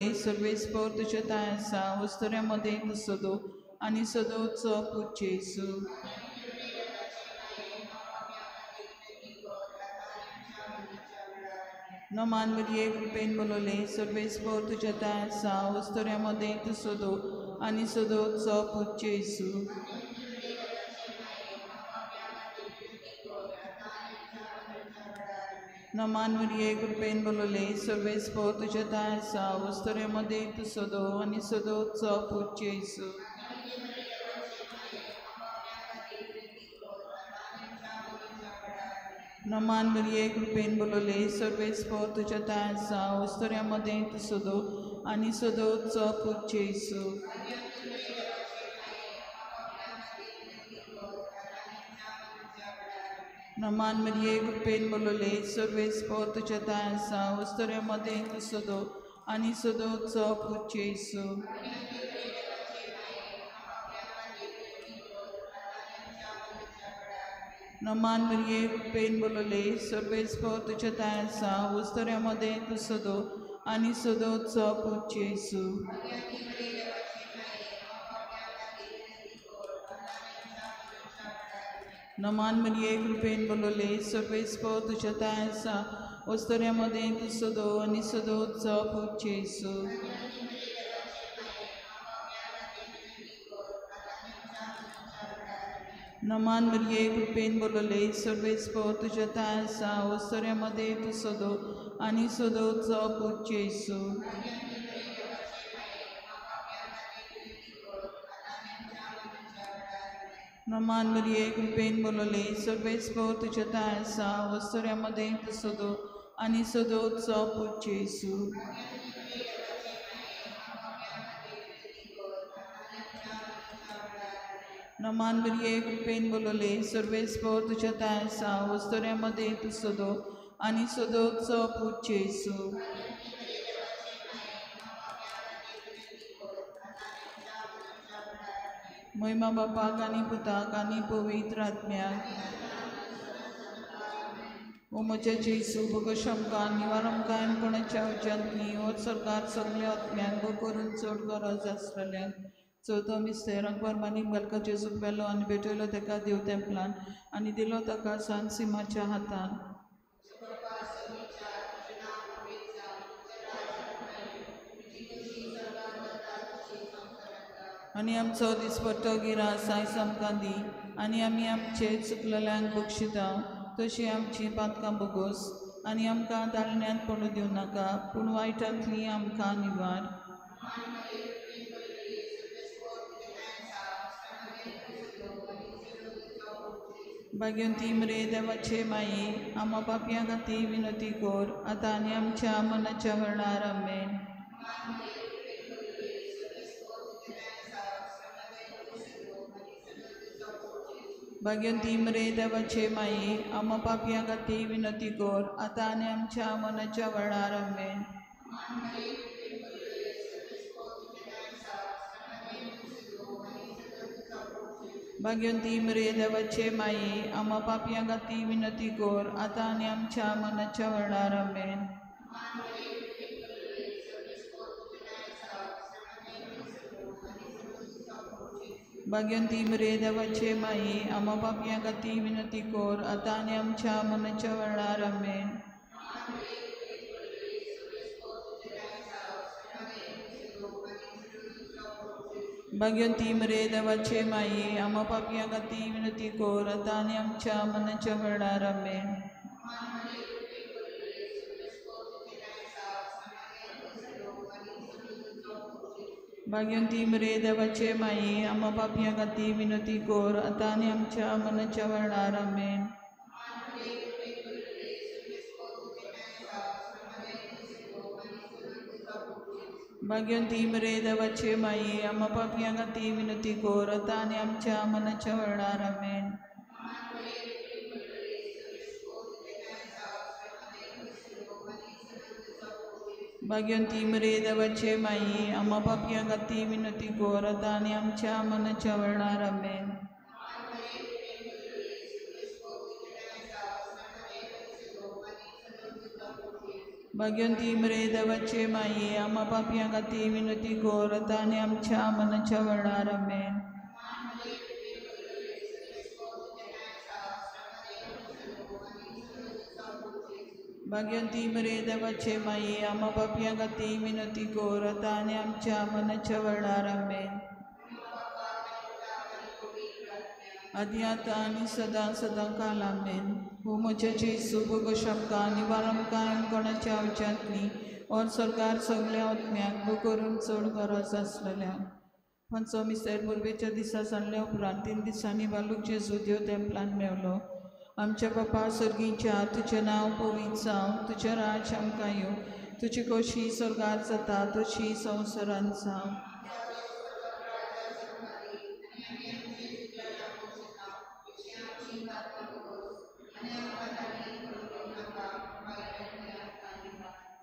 सर्वेस्पोर तुज्या ताय आसा वस्तुऱ्या मदें तूं सदो आनी सदोचो पूत जेजू. नमान मरिये कृपेन बोलवले सर्वेस्पोर तुज्या ताय आसा वस्तुऱ्या मदें तूं सदो आनी सदोचो पूत जेजू. नमान मरिये कृपेन बोलवले सर्वेस्पोर तुज्या ताय आसा वस्तुऱ्या मदें तूं सदो आनी सदोचो पूत जेजू. नमान मरिये कृपेन बोलवले सर्वेस्पोर तुज्या ताय आसा वस्तुऱ्या मदें तूं सदो आनी सदोचो पूत जेजू. नमान मरिये कृपेन बोलवले सर्वेस्पोर तुज्या ताय आसा वस्तुऱ्या मदें तूं सदो आनी सदोचो पूत जेजू. नमान मरिये कृपेन बोलवले सर्वेस्पोर तुज्या ताय आसा वस्तुऱ्या मदें तूं सदो आनी सदोचो पूत जेजू. नमान मरिये कृपेन बोलवले सर्वेस्पोर तुज्या ताय आसा वस्तुऱ्या मदें तूं सदो आनी सदोचो पूत जेजू. नमान मरिये कृपेन बोलवले सर्वेस्पोर तुज्या ताय आसा वस्तुऱ्या मदें तूं सदो आनी सदोचो पूत जेजू. नमान मरिये कृपेन बोलवले सर्वेस्पोर तुज्या ताय आसा वस्तुऱ्या मदें तूं सदो आनी सदोचो पूत जेजू. नमान मरिये कृपेन बोलवले सर्वेस्पोर तुज्या ताय आसा वस्तुऱ्या मदें तूं सदो आनी सदोचो पूत जेजू. महिमा बापाक आनी पुताक आनी पवित्र आत्म्याक. ओ म्हज्या जेजू भोगोश आमकां निवार आमकां कोणाच्या उज्यांतली हो सरकार सगल्या आत्म्यांक करून चड गरज आसलेल्यांक. चवथो मिस्तेर अकबर बालका जेजूक पेलो आनी भेटयलो ताका देव तेंपलान आनी दिलो ताका सान सिमाच्या हातान. आनी आमचो दिसपट्टो गिरास आयज आमकां दी आनी आमी आमचे चुकलेल्यांक बक्षिता तशी आमची पातकां बोगोस आनी आमकां दाळण्यांत पडूं दिवं नाका पूण वायटांतली आमकां निवार. भाग्यवंती मरे देवाचे माये आमा पापयां खातीर विनंती कर आतां आनी आमच्या मनाच्या वेळार. आमेन. भाग्यवंती मरे देवाचे माये आमा पापयां खातीर विनंती कर आतां आनी आमच्या मनाच्या वेळार. आमेन. भाग्यवंती मरे देवाचे माये आमा पापयां खातीर विनंती कर आतां आनी आमच्या मनाच्या वेळार. आमेन. भाग्यवंती मरे देवाचे माये आमा पापयां खातीर विनंती कर आतां आनी आमच्या मनाच्या वेळार. आमेन. भाग्यवंती मरे देवाचे माये आमा पापयां खातीर विनंती कर आतां आनी आमच्या मनाच्या वेळार. आमेन. भाग्यवंती मरे देवाचे माये आमा पापयां खातीर विनंती कर आतां आनी आमच्या मनाच्या वेळार. आमेन. भाग्यवंती मरे देवाचे माये आमा पापयां खातीर विनंती कर आतां आनी आमच्या मनाच्या वेळार. आमेन. भाग्यवंती मरे देवाचे माये आमा पापयां खातीर विनंती कर आतां आनी आमच्या मनाच्या वेळार. आमेन. भाग्यवंती मरे देवाचे माये आम्हा पापयां खातीर विनंती कर आतां आनी आमच्या मनाच्या वेळार. आमेन. भाग्यवंती मरे देवाचे माये आम्हा पापयां खातीर विनंती कर आतां आनी आमच्या मनाच्या वेळार. आमेन. आदी आतां आनी सदां सदां काल. आमेन. हो म्हज्या जेजू भोगोश आमकां निवार आमकां कोणाच्या आवच्यांतली और सरकार सगल्या आत्म्यांक करून चड गरज आसलेल्यांक. पंचो मिस्तेर पुर्वेच्या दिसा जाल्ल्या उपरांत 3 दिसांनी बालूक जेजू देव तेंपलान मेवलो. आमच्या बापा सर्गीच्या तुजें नांव पवित्र जावं, तुजें राज्य आमकां येवं, तुजी कशी स्वर्गार जाता तशी संवसारांत जावं.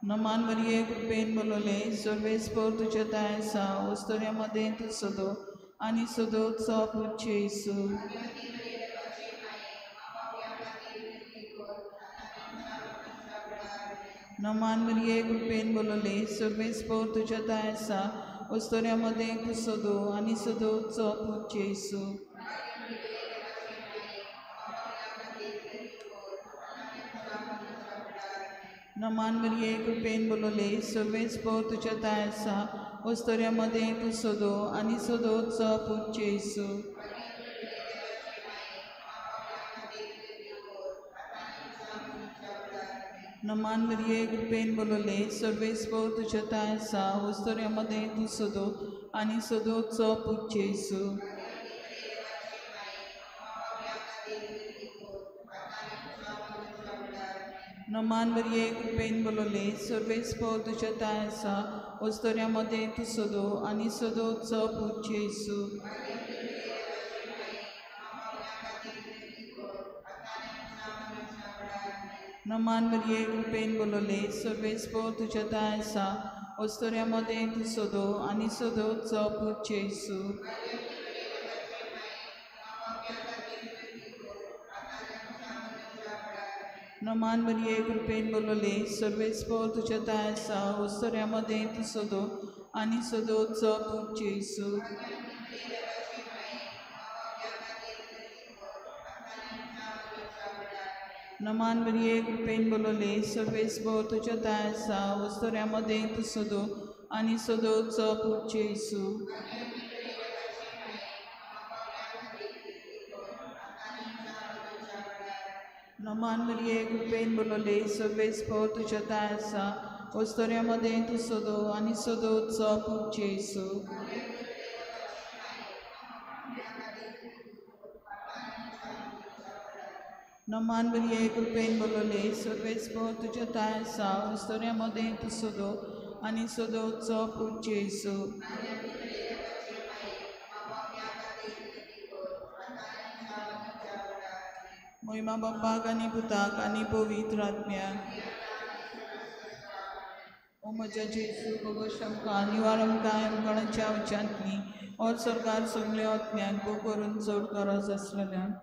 नमान मरिये कृपेन बोलवले सर्वेस्पर तुज्या दाय आसा, वस्तुऱ्या मदें तूं सदो आनी सदोचो पूत जेजू. नमान मरिये कृपेन बोलवले सर्वेस्पर तुज्या दाय आसा, वस्तुऱ्या मदें तूं सदो आनी सदोचो पूत जेजू. नमान मरिये कृपेन बोलवले सर्वेस्पर तुज्या दाय आसा, वस्तुऱ्या मदें तूं सदो आनी सदोचो पूत जेजू. नमान मरिये कृपेन बोलवले सर्वेस्पर तुज्या दाय आसा, वस्तुऱ्या मदें तूं सदो आनी सदोचो पूत जेजू. नमान मरिये कृपेन बोलवले सर्वेस्पर तुज्या दाय आसा, वस्तुऱ्या मदें तूं सदो आनी सदोचो पूत जेजू. नमान मरिये कृपेन बोलवले सर्वेस्पर तुज्या दाय आसा, वस्तुऱ्या मदें तूं सदो आनी सदोचो पूत जेजू. नमान मरिये कृपेन बोलवले सर्वेस्पर तुज्या दाय आसा, वस्तुऱ्या मदें तूं सदो आनी सदोचो पूत जेजू. नमान मरिये कृपेन बोलवले सर्वेस्पर तुज्या दाय आसा, वस्तुऱ्या मदें तूं सदो आनी सदोचो पूत जेजू. नमान मरिये कृपेन बोलवले सर्वेस्पर तुज्या दाय आसा, वस्तुऱ्या मदें तूं सदो आनी सदोचो पूत जेजू. नमान मरिये कृपेन बोलवले सर्वेस्पर तुज्या दाय आसा, वस्तुऱ्या मदें तूं सदो आनी सदोचो पूत जेजू. मोहिमा बापाक आनी पुताक आनी पवित्र आत्म्याक. ओ म्हज्या जेजू भोगोश आमकां निवार आमकां कोणाच्या आवच्यांतली और सरकार सगल्या आत्म्यांक भोग करून चड गरज आसलेल्यांक.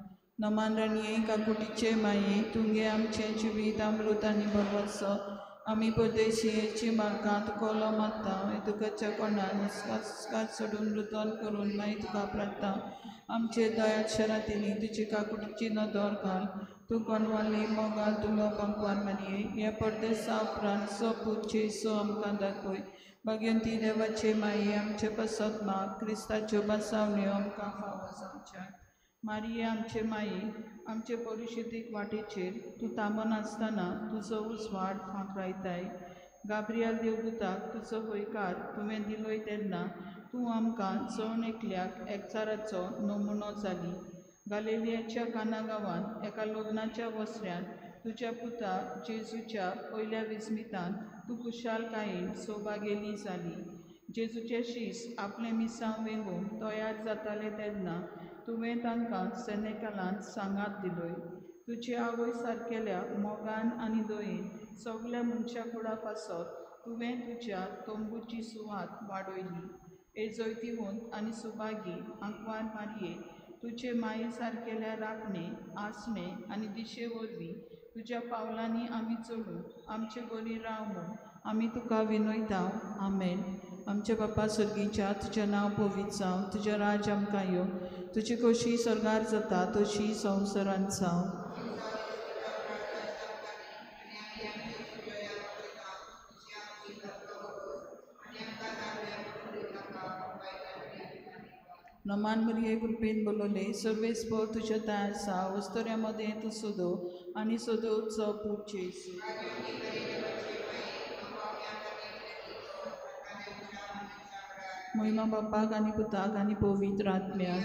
नमान राणये काकुटीचे माये तुमगे आमचें जिवीत अमृत आनी भरवंसो आमी परदेशियेची मार्गांत कोलो मारता तुकाच्या कोणान हुस्कार सोडून रुतन करून मागीर तुका प्रार्थना. आमचे दयाक्षरांनी तुजी काकुटीची नदर घाल, तूं कोणवाली मोगाल तुलो बांकवार मारये ह्या परदेसा उपरांत सो पूत जेजू आमकां दाखय. भाग्यवंती देवाचे माये आमचे पासत माग, क्रिस्ताच्यो बासावण्यो आमकां फावो जावच्या. मारिये आमचे माये आमचे परिशुद्धीक वाटेचेर तूं थांबनासतना तुजो उजवाड फांकरायताय. गाब्रियल देवदूताक तुजो हयकार तुवें दिलोय तेन्ना तूं आमकां जण एकल्याक एकचाराचो नमुनो जाली. गालिलियाच्या काना गांवांत एका लग्नाच्या वसऱ्यांत तुज्या पुता जेजूच्या पयल्या विस्मितान तूं खुशालकायेन सौभागेली जाली. जेजूचे शीस आपलें मिसांव वेंगोवंक तयार जाताले तेन्ना तुवें तांकां सेनेकालांत सांगात दिलोय. तुजे आवय सारकेल्या मोगान आनी दयेन सगल्या मनशा कुडा पासत तुवें तुज्या तंबूची सुवात वाडयली. हे जैतिवंत आनी सुभागी आंकवार मारये तुजे माये सारकेल्या राखणे आसणे आनी दिशे वरवीं तुज्या पावलांनी आमी चलूं, आमचे गोरी राव म्हूण आमी तुका विनयता. आमेन. आमच्या बापा सर्गीच्या, तुजें नांव पवित्र जावं, तुजें राज्य आमकां येवं, तुजी कशी स्वर्गार जाता तशी संवसारांत जावं. नमान मरिये कृपेन बोलवले, सर्वेस्पर तुज्या तयार आसा, वस्तुऱ्या मदें तूं सोदो आनी सोदोचो पूत जेजू. महिमा बापाक आनी पुताक आनी पवित्र आत्म्याक.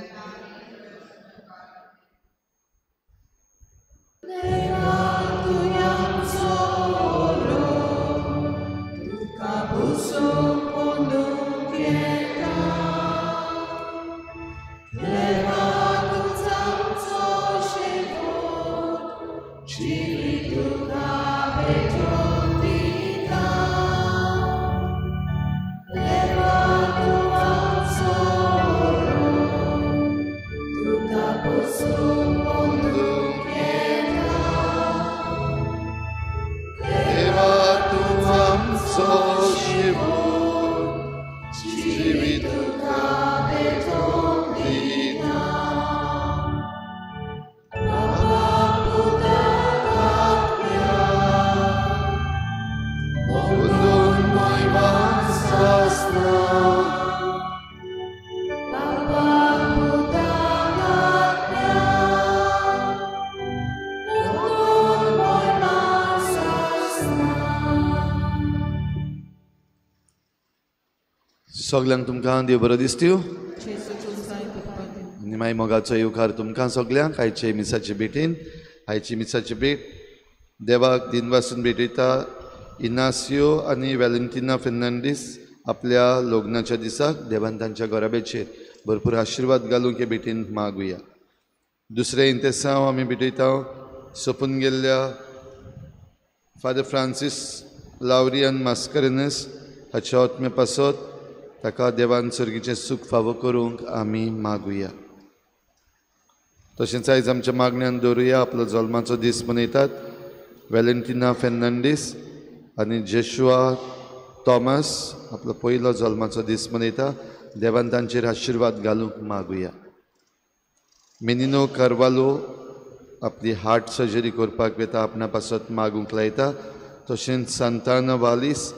सगल्यांक तुमकां देव बरो दिसत्यो आनी मागीर मोगाचो येवकार तुमकां सगल्यांक आयचे मिसाचे भेटीन. आयची मिसाची भेट देवाक दिनवासून भेटयता इनासियो आनी वॅलेंटिना फेर्नांडीस आपल्या लग्नाच्या दिसाक देवान तांच्या घराब्याचेर भरपूर आशिर्वाद घालूंक हे भेटीन मागुया. दुसरें इंतेसांव आमी भेटयता सोंपून गेल्ल्या फादर फ्रांसीस लावरियन मास्करेनस हाच्या आत्मे पासत ताका देवान सर्गीचें सूख फावो करूंक आमी मागुया. तशेंच आयज आमच्या मागण्यान दवरुया आपलो जल्माचो दीस मनयतात वॅलेंटिना फेर्नांडीस आनी जेशुआ थॉमस आपलो पयलो जल्माचो दीस मनयता. देवान तांचेर आशिर्वाद घालूंक मागुया. मिनिनो कार्वालो आपली हार्ट सर्जरी करपाक वता आपणा पासत मागूंक लायता. तशेंच सांताना वालीस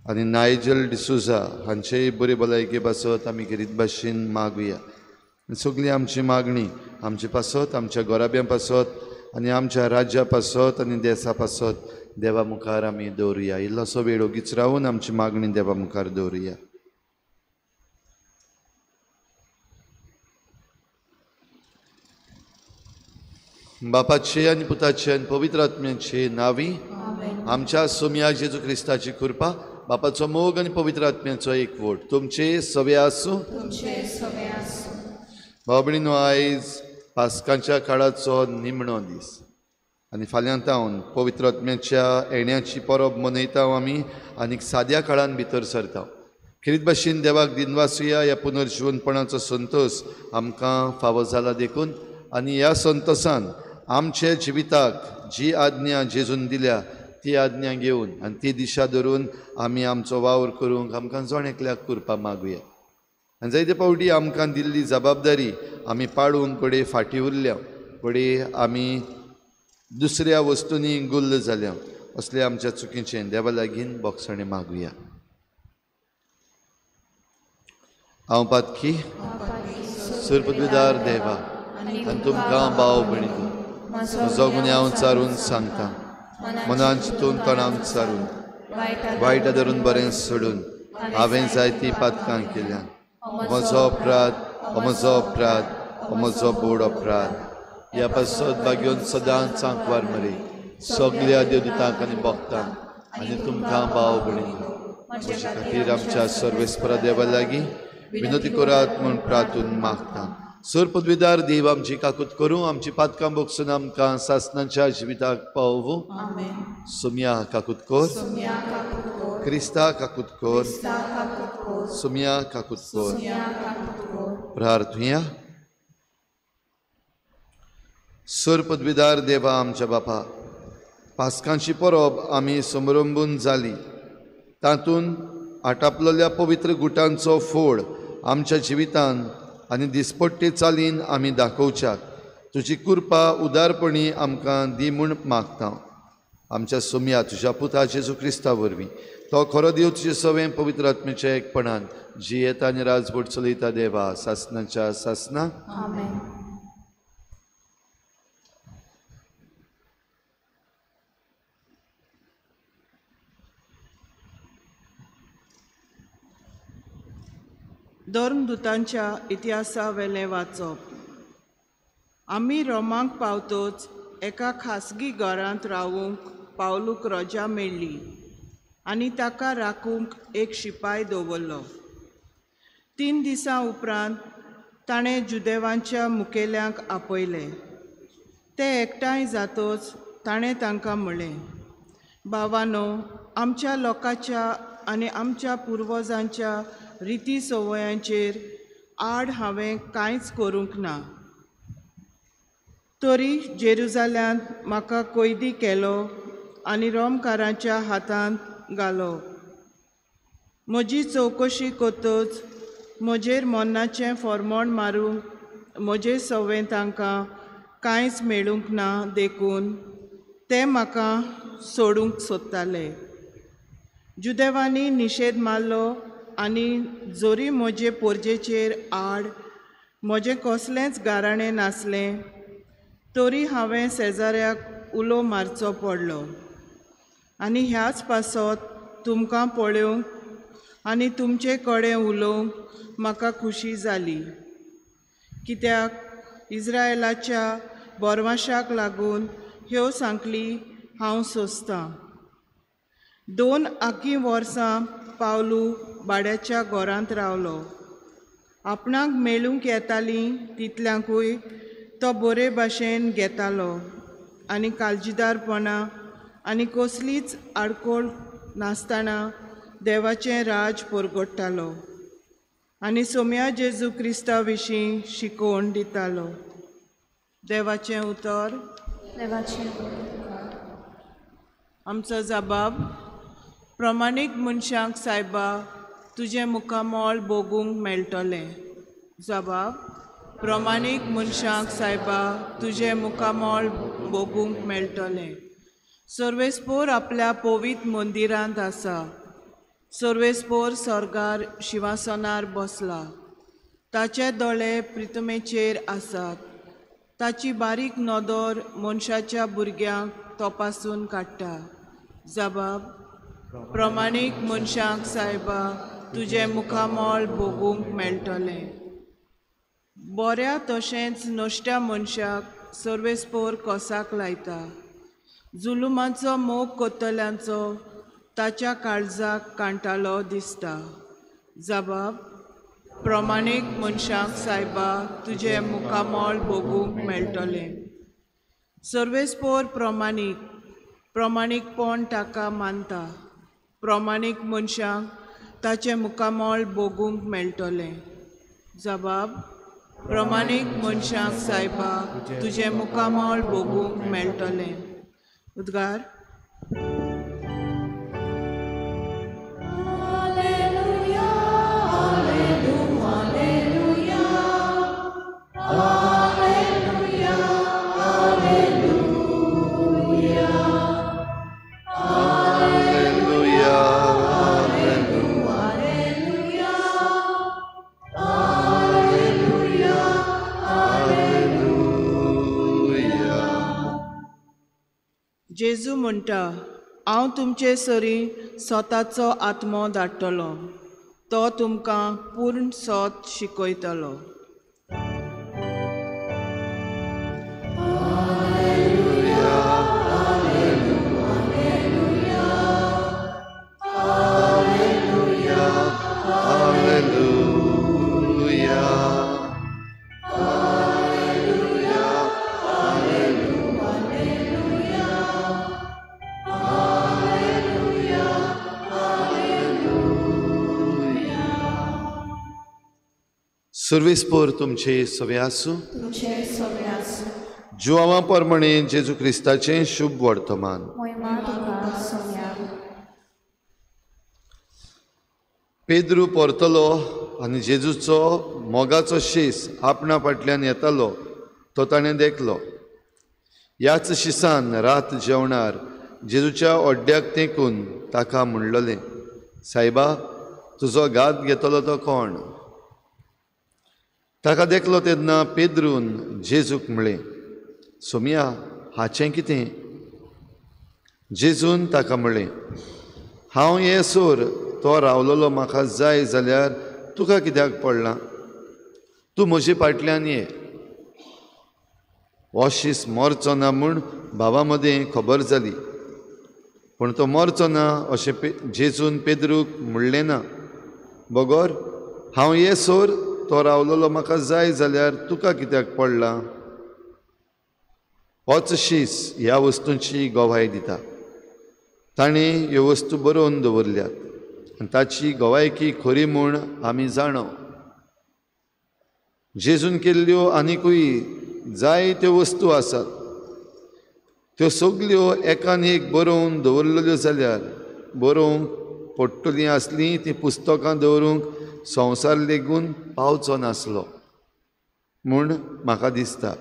आनी नायजल डिसोजा हांचेय बरे भलायके पासत आमी खेरीत भाशेन मागुया. सगळी आमची मागणी आमचे पासत, आमच्या घराब्यां पासत आनी आमच्या राज्या पासत आनी देसा पासत देवा मुखार आमी दवरुया. इल्लोसो वेळ ओगीच रावून आमची मागणी देवा मुखार दवरुया. बापाचे आनी पुताचे आनी पवित्र आत्म्याचे नांवी आमच्या सोमया जेजू क्रिस्ताची कृपा, बापाचो मोग आनी पवित्र आत्म्याचो एकवट तुमचे सवे आसूं. भाव भयणीनो, आयज पास्कांच्या काळाचो निमणो दीस आनी फाल्यां तावन पवित्र आत्म्याच्या येण्याची परब मनयता आमी आनी साद्या काळान भितर सरता. खेरीत भाशेन देवाक दिनवासुया ह्या पुनर्जिवनपणाचो संतोस आमकां फावो जाला देखून आनी ह्या संतोसान आमच्या जिविताक जी आज्ञा जेजून दिल्या ती आज्ञा घेवन आनी ती दिशा धरून आमी आमचो वावर करूंक आमकां जण एकल्याक करपा मागुया. आनी जायते फावटी आमकां दिल्ली जबाबदारी आमी पाडूंक घडये फाटीं उरल्या, घडये आमी दुसऱ्या वस्तूंनी गुल्ल जाल्या. असले आमच्या चुकीचें देवा लागीं बोगसणें मागुया. हांव पातकी सुरपदवीदार देवा आनी तुमकां भाव भयणींनो म्हजो गुन्यांव चारून सांगता, मनान चिंतून तणान चारून वायट धरून बरें सोडून हांवें जायतीं पातकां केल्यां. म्हजो अपराध, म्हजो अपराध, म्हजो बोड अपराध. ह्या पासत भाग्योन सदांच आंकवार मरे सगल्या देवदूतांक आनी भक्तांक आनी तुमकां भाव भयणींनो म्हजे खातीर आमच्या सर्वेस्परा देवा लागीं विनंती करात म्हूण प्रार्थून मागता. सर पदवीदार देव आमची काकूत करूं, आमची पातकां बोगसून आमकां सासनाच्या जिविताक पावोवं. सोम्या काकूत कर, क्रिस्ता काकूत कर, सोम्या काकूत कर. प्रार्थुया. सर पदवीदार देवा आमच्या बापा, पास्कांची परब आमी समरंबून जाली. तातूंत आटापलेल्या पवित्र गुटांचो फोड आमच्या जिवितान आनी दिसपट्टे चालीन आमी दाखोवच्याक तुजी कृपा उदारपणी आमकां दी म्हूण मागता. आमच्या सोमया तुज्या पुता जेजू क्रिस्ता वरवीं तो खरो देव तुजे सवें पवित्र आत्म्याच्या एकपणान जियेता आनी राजवट चलयता देवा सासनाच्या सासना. आमेन. धर्मदूतांच्या इतिहासावेलें वाचप. आमी रोमाक पावतोच एका खासगी घरांत रावूंक पावलूक रजा मेळ्ळी आनी ताका राखूंक एक शिपाय दवरलो. 3 दिसां उपरांत ताणें जुदेवांच्या मुखेल्यांक आपयले. ते एकठांय जातोच ताणें तांकां म्हळें, भावानो, आमच्या लोकांच्या आनी आमच्या पुर्वजांच्या रिती संवयांचेर आड हांवें कांयच करूंक ना, तरी जेरुजाल्यांत म्हाका कैदी केलो आनी रोमकारांच्या हातांत घालो. म्हजी चवकशी करतच म्हजेर मरणाचें फॉर्मोण मारूंक म्हजे सवें तांकां कांयच मेळूंक ना, देखून ते म्हाका सोडूंक सोदताले. जुदेवांनी निशेध मारलो आनी जरी म्हजे पोरजेचेर आड म्हजें कसलेंच गाराणें नासलें तरी हांवें शेजाऱ्याक उलो मारचो पडलो. आनी ह्याच पासत तुमकां पळोवंक आनी तुमचे कडेन उलोवंक म्हाका खुशी जाली, कित्याक इज्रायलाच्या बोरवाशाक लागून ह्यो सांकली हांव सोंसतां. 2 आखी वर्सां पावलू भाड्याच्या घरांत रावलो. आपणाक मेळूंक येतालीं तितल्यांकूय तो बरे भाशेन घेतालो आनी काळजीदारपणा आनी कसलीच आडखळ नासतना देवाचें राज परगट्टालो आनी सोम्या जेजू क्रिस्ता विशीं शिकोवण दितालो. देवाचें उतर. देवाचें. आमचो जबाब. प्रमाणीक मनशांक सायबा तुजें मुखामळ भोगूंक मेळटलें. जबाब. प्रमाणीक मनशांक सायबा तुजें मुखामळ भोगूंक मेळटलें. सर्वेस्पोर आपल्या पवित्र मंदिरांत आसा. सर्वेस्पोर स्वर्गार शिंवासनार बसला. ताचे दोळे प्रितमेचेर आसात. ताची बारीक नदर मनशाच्या भुरग्यांक तपासून काडटा. जबाब. प्रमाणीक मनशांक सायबा तुजें मुखामळ भोगूंक मेळटलें. बऱ्या तशेंच नश्ट्या मनशाक सर्वेस्पोर कोसाक लायता. जुलुमाचो मोग करतल्यांचो ताच्या काळजाक कांटालो दिसता. जबाब. प्रमाणीक मनशांक सायबा तुजें मुखामळ भोगूंक मेळटलें. सर्वेस्पोर प्रमाणीक प्रमाणीकपण ताका मानता. प्रमाणीक मनशांक ताचें मुखामळ भोगूंक मेळटलें. जबाब. प्रमाणीक मनशांक सायबा तुजें मुखामळ भोगूंक मेळटलें. उद्गार. जेजू म्हणटा, हांव तुमचे सरी स्वताचो आत्मो धाडटलो, तो तुमकां पूर्ण सत शिकयतलो. सर्वेस्पोर तुमचे सवे आसूं. जुआवा परमणे जेजू क्रिस्ताचें शुभ वर्तमान. महिमा तुका सोम्या. पेद्रू परतलो आनी जेजूचो मोगाचो शीस आपणा फाटल्यान येतालो तो ताणें देखलो. ह्याच शिसान रात जेवणार जेजूच्या ओड्ड्याक तेंकून ताका म्हणलोलें, सायबा, तुजो घात घेतलो तो कोण? ताका देखलो तेन्ना पेद्रून जेजूक म्हळें, सोमया, हाचें कितें? जेजून ताका म्हळें, हांव ये सोर तो रावलोलो म्हाका जाय जाल्यार तुका कित्याक पडलां? तूं म्हजे फाटल्यान ये. हो शीस मरचो ना म्हूण भावा मदें खबर जाली, पूण तो मरचो ना अशें जेजून पेद्रूक म्हणलें ना, बगर हांव ये सोर तो रावलोलो म्हाका जाय जाल्यार तुका कित्याक पडलां? होच शीस ह्या वस्तूंची गवाय दिता. ताणें ह्यो वस्तू बरोवन दवरल्यात आनी ताची गवायकी खरी म्हूण आमी जाणो. जेजून केल्ल्यो आनिकूय जायत्यो वस्तू आसात, त्यो सगल्यो एकान एक बरोवन दवरलेल्यो जाल्यार बरोवंक पडटलीं आसलीं तीं पुस्तकां दवरूंक संवसार लेगून पावचो नासलो म्हूण म्हाका दिसता.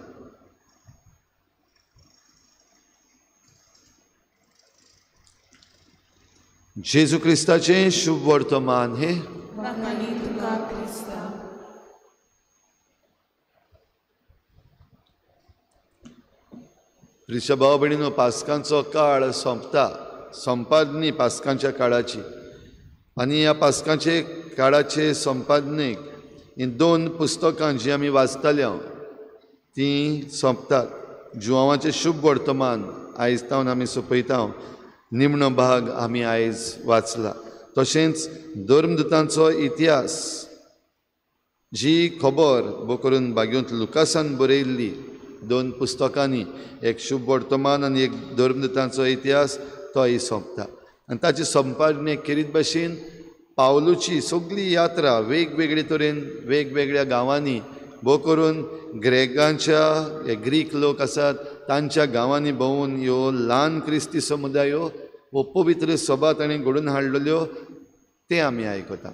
जेजू क्रिस्ताचें शुभ वर्तमान हें. प्रिय भाव भयणीनो, पास्कांचो काळ सोंपता, संपादनी पास्कांच्या काळाची, आनी ह्या पास्कांचे काळाचे संपादनेक हीं दोन पुस्तकां जीं आमी वाचताल्या तीं सोंपतात. जुवांवाचें शुभ वर्तमान आयज तावन आमी सोंपयता, निमणो भाग आमी आयज वाचला. तशेंच धर्मदूतांचो इतिहास जी खबर भोव करून भाग्योंत लुकासान बरयल्ली दोन पुस्तकांनी, एक शुभ वर्तमान आनी एक धर्मदूतांचो इतिहास, तोय सोंपता. आनी ताची संपादने खेरीत भाशेन पावलूची सगळी यात्रा वेगवेगळे तरेन वेगवेगळ्या गांवांनी, भोव करून ग्रेगांच्या हे ग्रीक लोक आसात तांच्या गांवांनी भोंवून ह्यो ल्हान क्रिस्ती समुदायो हो पवित्र सभा ताणें घडोवन हाडलेल्यो तें आमी आयकता.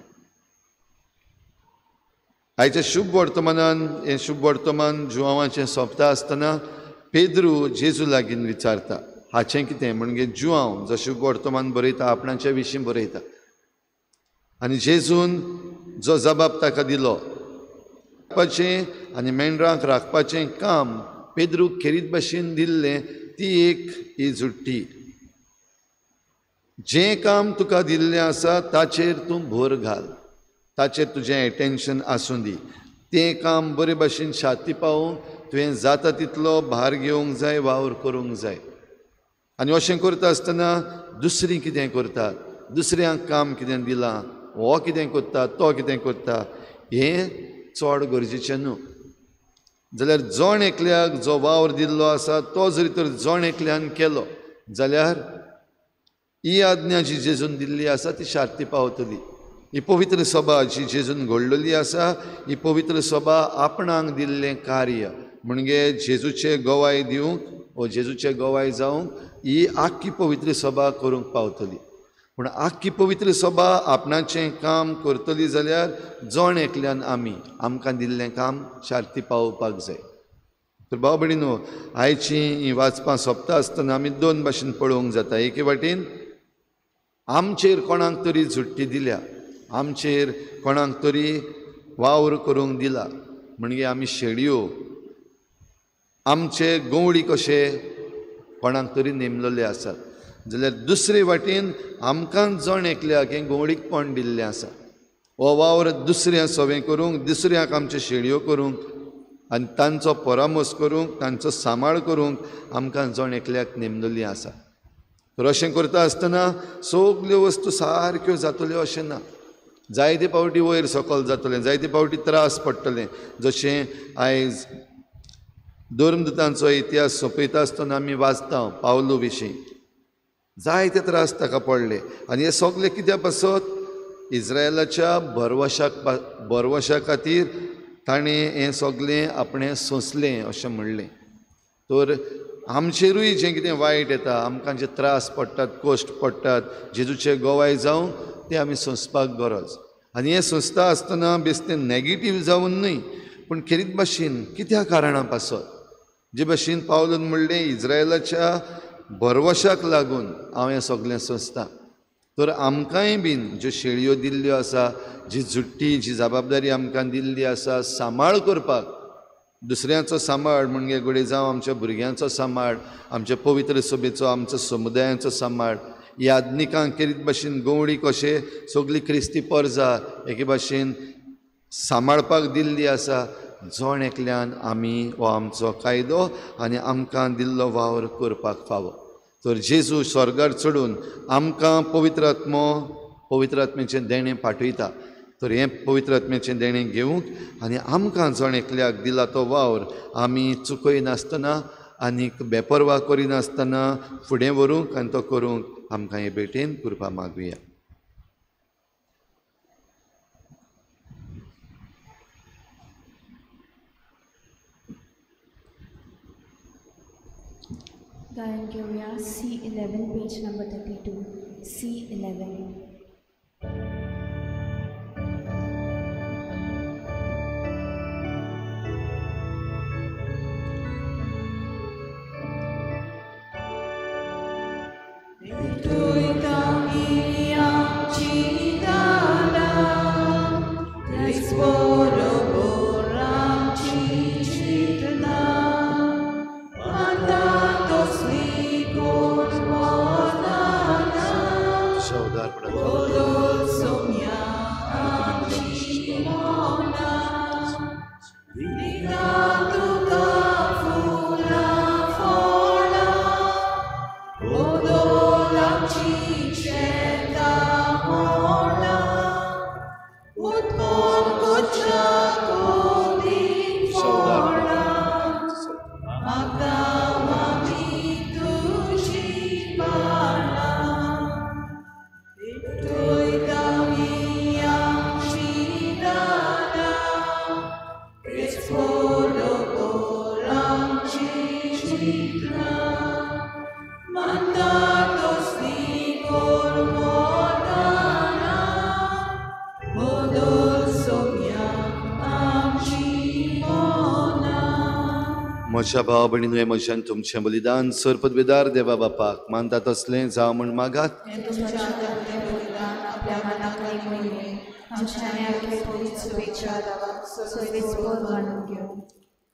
आयच्या शुभ वर्तमानान हें शुभ वर्तमान जुवांवाचें सोंपता आसतना पेद्रू जेजू लागीं विचारता हाचें कितें, म्हणजे जुवांव जो शुभ वर्तमान बरयता आपणाच्या विशीं बरयता. आनी जेजून जो जबाब ताका दिलो, राखपाचें आनी मेंढरांक राखपाचें काम पेद्रूक खेरीत भाशेन दिल्लें ती एक ही जुट्टी. जें काम तुका दिल्लें आसा ताचेर तूं भर घाल, ताचेर तुजें एटेन्शन आसूं दी. तें काम बरे भाशेन शाती पावोवंक तुवें जाता तितलो भार घेवंक जाय, वावर करूंक जाय. आनी अशें करता आसतना दुसरीं कितें करतात, दुसऱ्यांक काम कितें दिलां, हो कितें करता, तो कितें करता, हें चड गरजेचें न्हू. जाल्यार जण एकल्याक जो वावर दिल्लो आसा तो जरी तर जण एकल्यान केलो जाल्यार ही आज्ञा जी जेजून दिल्ली आसा ती शार्ती पावतली. ही पवित्र सभा जी जेजून घडलेली आसा ही पवित्र सभा आपणाक दिल्लें कार्य म्हणजे जेजूचे गवाय दिवंक वो जेजूचे गवाय जावंक ही आख्खी पवित्र सभा करूंक पावतली. पूण आख्खी पवित्र सभा आपणाचें काम करतली जाल्यार जण एकल्यान आमी आमकां दिल्लें काम शार्ती पावोवपाक जाय. तर भाव भयणीनो, आयची हीं वाचपां सोंपता आसतना आमी दोन भाशेन पळोवंक जाता. एके वाटेन आमचेर कोणाक तरी झुट्टी दिल्या, आमचेर कोणाक तरी वावर करूंक दिला, म्हणजे आमी शेडयो आमचे गवळी कशे कोणाक तरी नेमलेले आसात. जाल्यार दुसरे वाटेन आमकां जण एकल्याक हें गवळीकपण दिल्लें आसा, हो वावर दुसऱ्या सवें करूंक, दुसऱ्याक आमच्यो शेडयो करूंक आनी तांचो परामर्श करूंक, तांचो सांबाळ करूंक आमकां जण एकल्याक नेमलेली आसा. तर अशें करता आसतना सगल्यो वस्तू सारक्यो जातल्यो अशें ना, जायते फावटी वयर सकयल जातलें, जायते फावटी त्रास पडटले. जशें आयज धर्मदूतांचो इतिहास सोंपयता आसतना आमी वाचता पावलू विशीं, जायते त्रास ताका पडले. आनी हे सगळे कित्या पासत, इस्रायलाच्या भरवशा खातीर ताणें हें सगळें आपणें सोंसलें अशें म्हणलें. तर आमचेरूय जें कितें वायट येता, आमकां जे त्रास पडटात, कश्ट पडटात, जेजूचे गोवाय जावन ते आमी सोंसपाक गरज. आनी हें सोंसता आसतना बेश्टें नेगेटीव जावन न्हय, पूण खेरीत भाशेन कित्या कारणा पासत, जे भाशेन पावलून म्हणलें इज्रायलाच्या भरवशाक लागून हांव हें सगळें सोंसतां. तर आमकांय बीन ज्यो शेळयो दिल्ल्यो आसा, जी झुट्टी, जी जबाबदारी आमकां दिल्ली आसा सांबाळ करपाक, दुसऱ्यांचो सांबाळ म्हणजे घडये जावं आमच्या भुरग्यांचो सांबाळ, आमच्या पवित्र सभेचो, आमच्या समुदायांचो सांबाळ, याज्ञिकांक खेरीत भाशेन गवळी कशें सगळी क्रिस्ती परजा एके भाशेन सांबाळपाक दिल्ली आसा, जण एकल्यान आमी हो आमचो कायदो आनी आमकां दिल्लो वावर करपाक फावो. तर जेजू स्वर्गार चडून आमकां पवित्र आत्मो, पवित्र आत्म्याचें देणें पाठयता. तर हें पवित्र आत्म्याचें देणें घेवंक आनी आमकां जण एकल्याक दिला तो वावर आमी चुकयनासतना आनीक बेपर्वा करिनासतना फुडें व्हरूंक आनी तो करूंक आमकां हे भेटेन कृपा मागुया. गायन घेवया C11 page number 32 C11. म्हज्या भाव भयणीन म्हज्यान तुमचें बलिदान सरपदवेदार देवा बापाक मानता तसलें जावं म्हूण मागात.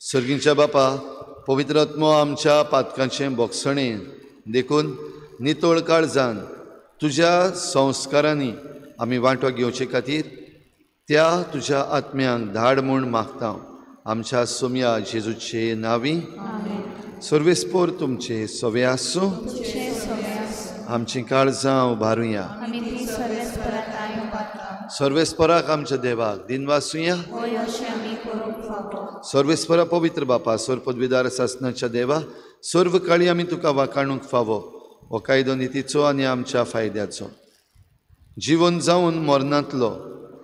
सर्गींच्या बापा, पवित्र आत्मो आमच्या पातकांचें बोगसणें देखून नितळ काळजान तुज्या संस्कारांनी आमी वांटो घेवचे खातीर त्या तुज्या आत्म्यांक धाड म्हूण मागता. आमच्या सोम्या जेजूचे नावी. सर्वेस्पोर तुमचे सवे आसूं. आमची काळजां उबारुया. सर्वेस्पराक आमच्या देवाक दिनवासुया. सर्वेस्परा पवित्र बापा, सर्वपदवीदार सासनाच्या देवा, सर्व काळी आमी तुका वाखाणूंक फावो हो कायदो नितीचो आनी आमच्या फायद्याचो. जिवन जावन मरणांतलो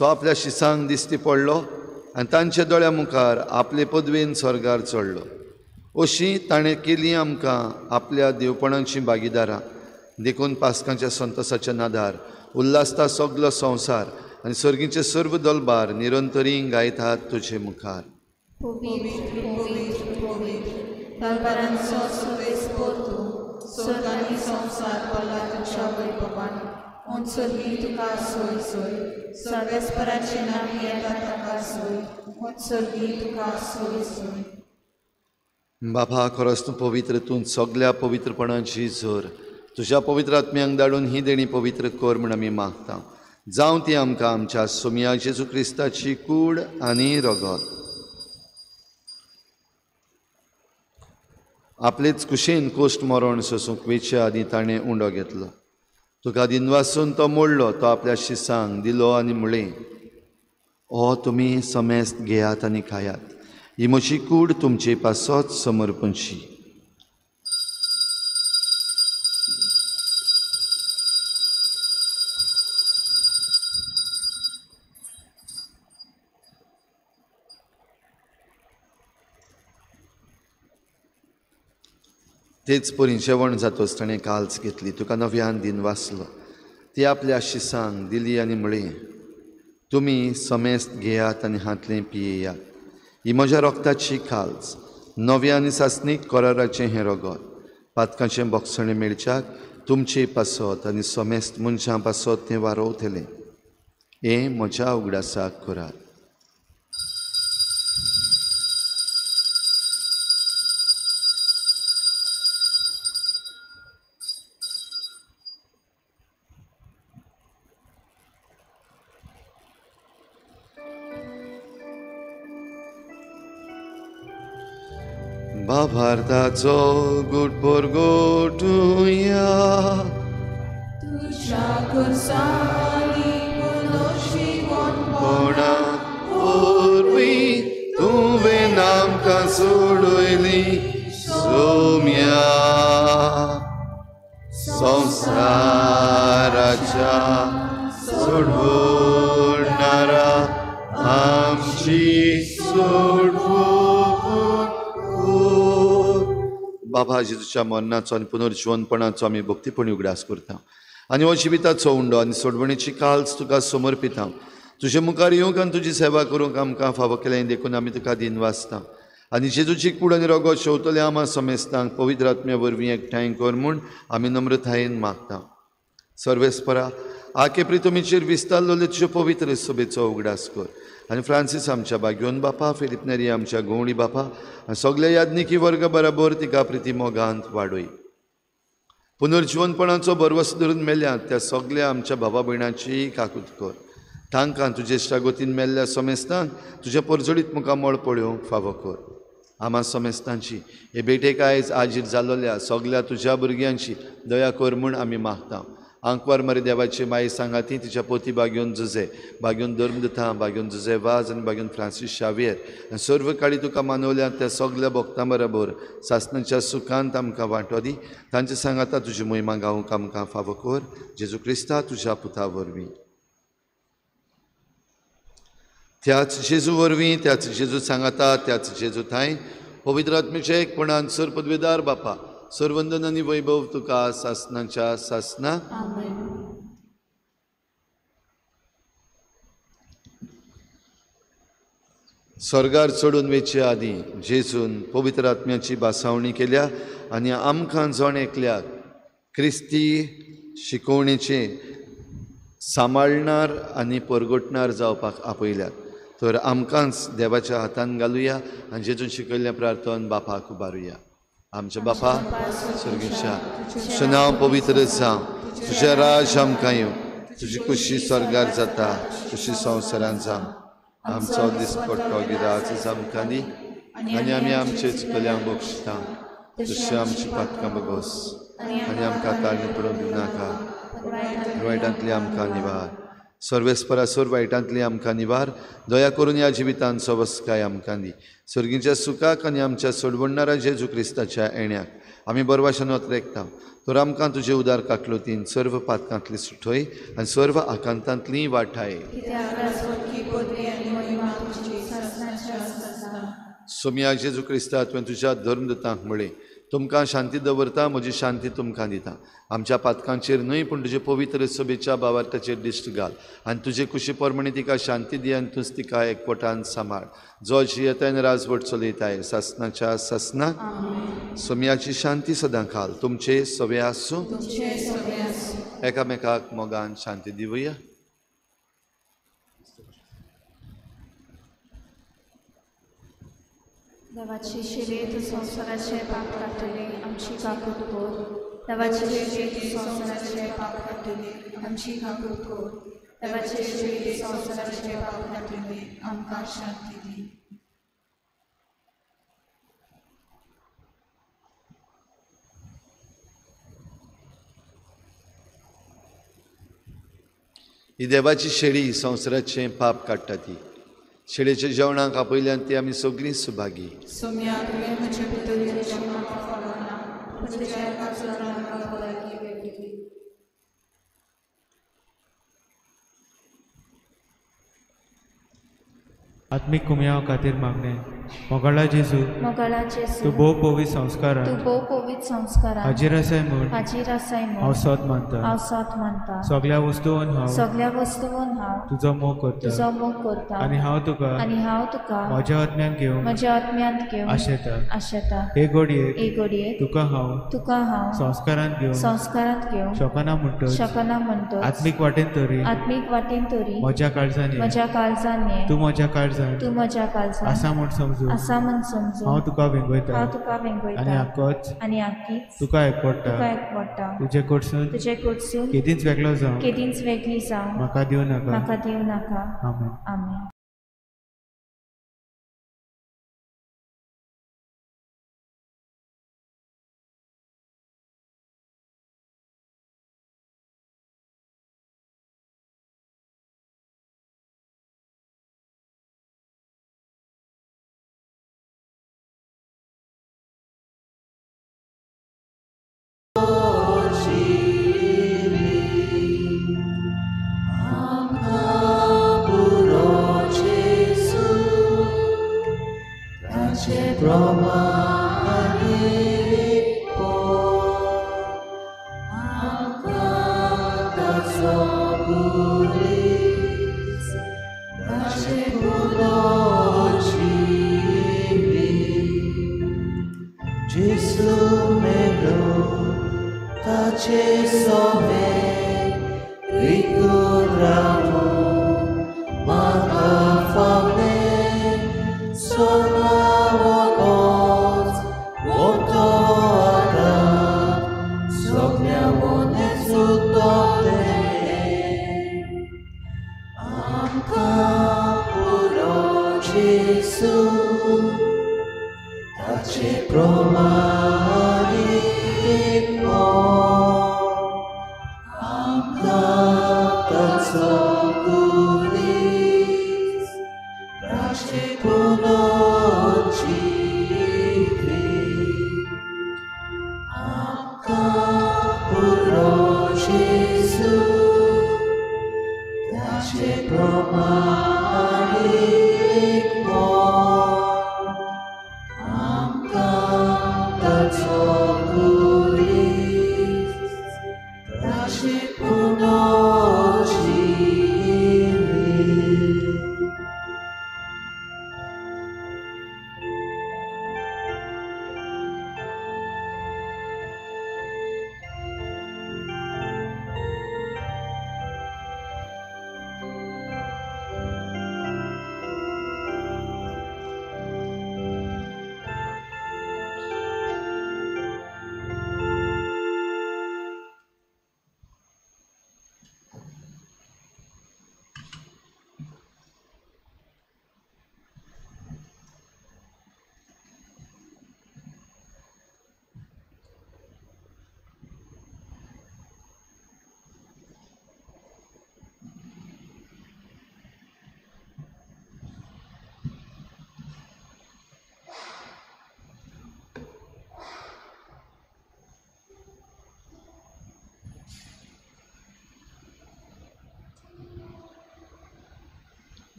तो आपल्या शिसांक दिश्टी पडलो आनी तांच्या दोळ्या मुखार आपले पदवेन स्वर्गार चडलो. अशी ताणें केली आमकां आपल्या देवपणाची भागीदारां. देखून पास्कांच्या संतोसाच्या नादार उल्हासता सगलो संवसार आनी सर्गीचे सर्व दलबार निरंतरी गायतात तुजे मुखार. पवित्र पवित्र पवित्र दलबारांचो सर्वेस्पोर तूं, स्वर्ग आनी संवसार भरला तुज्या वैभवान. उत्सर्गी तुका सोय सोय, सर्वेस्पराचे नांव येता ताका सोय, उत्सर्गी तुका सोय सोय. बाबा, खरोच तूं पवित्र, तूं सगल्या पवित्रपणाची जोर. तुज्या पवित्र आत्म्यांक धाडून ही देणी पवित्र कर म्हूण आमी मागता. जावं ती आमकां आमच्या सोमया जेजू क्रिस्ताची कूड आनी रगत. आपलेच कुशेन कोश्ट मरण सोसूंक वेच्या आदी ताणें उंडो घेतलो. तुका दिनवासून तो मोडलो, तो आपल्या शिसांक दिलो आनी म्हणलें, हो तुमी समेस्त घेयात आनी खायात, ही म्हजी कूड तुमचे पासत समर्पणशी. तेच परी जेवण जातच ताणें काल्स घेतली, तुका नव्यान दिन वाचलो, ती आपल्या शिसांक दिली आनी म्हळें, तुमी समेस्त घेयात आनी हांतलें पियेयात. ही म्हज्या रोगताची काल्स, नव्या आनी सासणीक कराराचें हें रगत, पातकांचें बोगसणें मेळच्याक तुमचे पासत आनी समेस्त मनशां पासत तें वारोवतलें. हें म्हज्या उगडासाक करात. भावार्थाचो गुटपोर गोटुया, तुज्या खुर्सांनी कोणा वरवीं तुवें आमकां सोडयली सोम्या, संवसाराच्या सोडवणारा आमची सोडवण. बाबा जेजूच्या मरणाचो आनी पुनर्जिवनपणाचो आमी भक्तीपणी उगडास करता आनी हो जिविताचो उंडो आनी सोडवणेची काल्स तुका समर्पिता. तुजे मुखार येवंक आनी तुजी सेवा करूंक आमकां फावो केलें देखून आमी तुका दिनवासता. आनी जेजूची कूड आनी रगत शेवतले आमा समेस्तांक पवित्र आत्म्या वरवीं एकठांय कर म्हूण आमी नम्रतायेन मागता. सर्वेस्परा आके प्रितमीचेर विस्तारलेले तुजे पवित्र सभेचो उगडास कर आनी फ्रांसीस आमच्या बाग्योन बापा, फिलीप नेरी आमच्या गवळी बापा आनी सगल्या याज्ञिकी वर्ग बराबर तिका प्रिती मोगांत वाडय. पुनर्जिवनपणाचो भरवस धरून मेल्यात त्या सगल्या आमच्या भावा भयणाची काकूत कर. तांकां तुजे इश्टागतीन मेल्ल्या समेस्तांक तुज्या परजळीत मुखामळ पळोवंक फावो कर. आमा समेस्तांची हे भेटेक आयज आजीर जाल्लोल्या सगल्या तुज्या भुरग्यांची दया कर म्हूण आमी मागता. आंकवार मरे देवाची माई सांगाती तिच्या पोती बागेवन जुजे, बागेवन धर्मदुतां, बागेवन जुजे वाज आनी बागेवन फ्रांसीस शावियर आनी सर्व काळी तुका मानवल्या त्या सगल्या भक्तां बरोबर सासणाच्या सुखांत आमकां वांटो दी. तांचे सांगाता तुजी मोहिमा गावंक आमकां फावो कर, जेजू क्रिस्ता तुज्या पुता वरवीं. त्याच जेजू वरवीं, त्याच जेजू सांगाता, त्याच जेजू थांय पवित्र आत्म्याच्या एकपणान सर पदवेदार बापा, सर्वंदन आनी वैभव तुका सासणाच्या सासना. स्वर्गार चडून वेचे आदीं जेजून पवित्र आत्म्याची भासावणी केल्या आनी आमकां जण एकल्याक क्रिस्ती शिकोवणेचे सांबाळणार आनी परगटणार जावपाक आपयल्यात. तर आमकांच देवाच्या हातान घालुया आनी जेजून शिकयल्लें प्रार्थन बापाक उबारुया. आमच्या बापा स्वर्गीच्या, तुजें नांव पवित्र जावं, तुजें राज आमकां येवं, तुजी खुशी स्वर्गार जाता तशी संवसारांत जावं. आमचो दिसपट्टो गिराज आमकां दी आनी आमी आमचे चुकल्यांक बक्षिता तशी आमची पातकां बगोस आनी आमकां ताळणी पडूंक दिवनाका, वायटांतली आमकां निवार. सर्वेस्परा सोर वायटांतली आमकां निवार, दया करून ह्या जिवितांत सवस्काय आमकां दी. सर्गीच्या सुखाक आनी आमच्या सोडवणारा जेजू क्रिस्ताच्या येण्याक आमी बरवाशान वतरेकता. तर आमकां तुजे उदार काकलुतीन सर्व पातकांतली सुठय आनी सर्व आकांतांतली वाठाय. सोमया जेजू क्रिस्ता, तुवें तुज्या धर्मदुतांक म्हळें, तुमकां शांती दवरता, म्हजी शांती तुमकां दिता. आमच्या पातकांचेर न्हय पूण तुजे पवित्र सभेच्या भावार्थाचेर दिश्ट घाल आनी तुजे कुशी प्रमाणे तिका शांती दी आनी तूंच तिका एकवटान सांबाळ, जो जियेताय आनी राजवट चलयताय सासणाच्या सासना. सोमयाची शांती सदां खाल तुमचे सवे आसूं. एकामेकाक मोगान शांती दिवया. देवाची शिरे तूं संवसाराचे पाप काडटली आमची काकूत कर. देवाची शिरे तूं संवसाराचे पाप काडटली आमची काकूत कर. देवाची शिरे तूं संवसाराचे पाप काडटली आमकां शांती दी. ही देवाची शेळी संवसाराचें पाप काडटा ती शेळेच्या जेवणाक आपयल्यान ती आमी सगळीं सुभागी. आत्मीक कुमयाव खातीर मागणें. मोगाळा जेजू, मोगाळा जेजू, तूं भोव पवित्र संस्कारान, तूं भोव पवित्र संस्कारान हाजीर आसाय म्हूण, हाजीर आसाय म्हूण हांव सोद मानता, हांव सोद मानता. सगळ्या वस्तून हांव, सगळ्या वस्तून हांव तुजो मोग करता, तुजो मोग करता. आनी हांव तुका, आनी हांव तुका म्हज्या आत्म्यान घेवंक, म्हज्या आत्म्यांत घेवंक आशेता, आशेता. हे घडयेक, हे घडयेक तुका हांव, तुका हांव संस्कारांत घेवंक, संस्कारांत घेवंक शकना म्हणटच, शकना म्हणटच, आत्मीक वाटेन तरी, आत्मीक वाटेन तरी म्हज्या काळजान, म्हज्या काळजान ये, तूं म्हज्या काळजान, तूं म्हज्या काळजान आसा म्हूण समजून, आसा म्हूण समजून हांव तुका वेंगयता, हांव तुका वेंगयता. आनी आकोच, आनी आकीच तुका एकवडटा, तुका एकवडटा. तुजे कडसून, तुजे कडसून केदींच वेगळो जावं, केदींच वेगळी जावं म्हाका दिवं नाका, म्हाका दिवं नाका. आमेन. आमेन.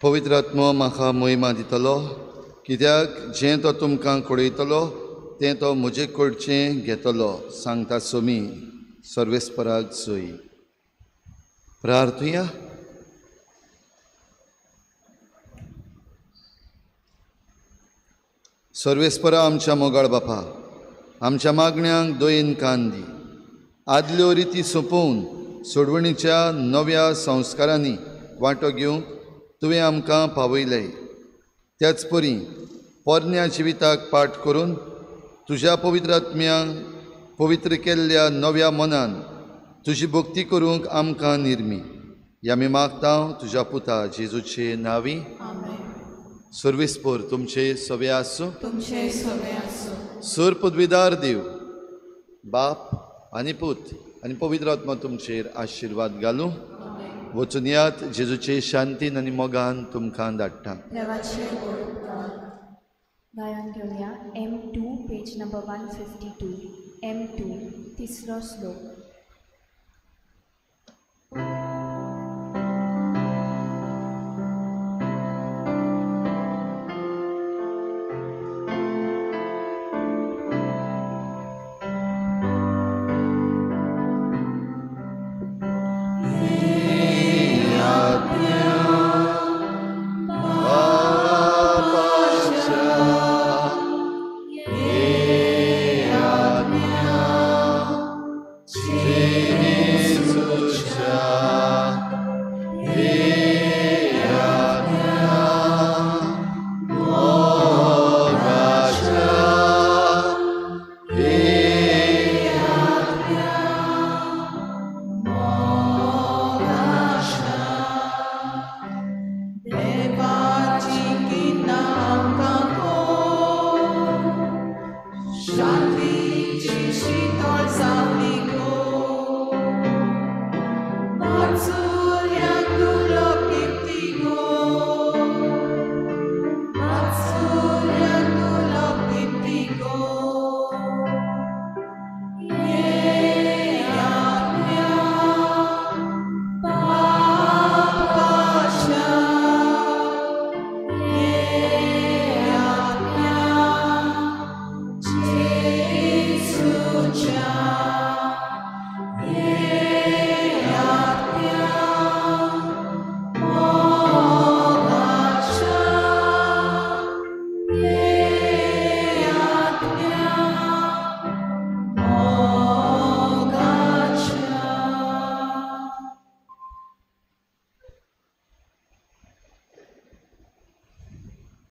पवित्र आत्मो म्हाका मोहिमा दितलो, कित्याक जें तो तुमकां कळयतलो तें तो म्हजे कडचें घेतलो, सांगता सोमी सर्वेस्पराक सोयी. प्रार्थुया. सर्वेस्परा आमच्या मोगाळ बापा, आमच्या मागण्यांक दयेन कान दी. आदल्यो रिती सोंपोवन सोडवणीच्या नव्या संस्कारांनी वांटो घेवंक तुवें आमकां पावयलें. त्याच परी पोरण्या जिविताक पाठ करून तुज्या पवित्र आत्म्यांक पवित्र केल्ल्या नव्या मनान तुजी भक्ती करूंक आमकां निर्मी. ह्या आमी मागता तुज्या पुता जेजूचे नांवी. सर्वेस्पर तुमचे सवे आसूं, तुमचे सवे आसूं. सर पदवीदार देव बाप आनी पूत आनी पवित्र आत्मा तुमचेर आशिर्वाद घालूं. वचून यात जेजूचे शांतीन आनी मोगान तुमकां धाडटा. गायन घेवया M2 page number 152 M2 तिसरो श्लोक.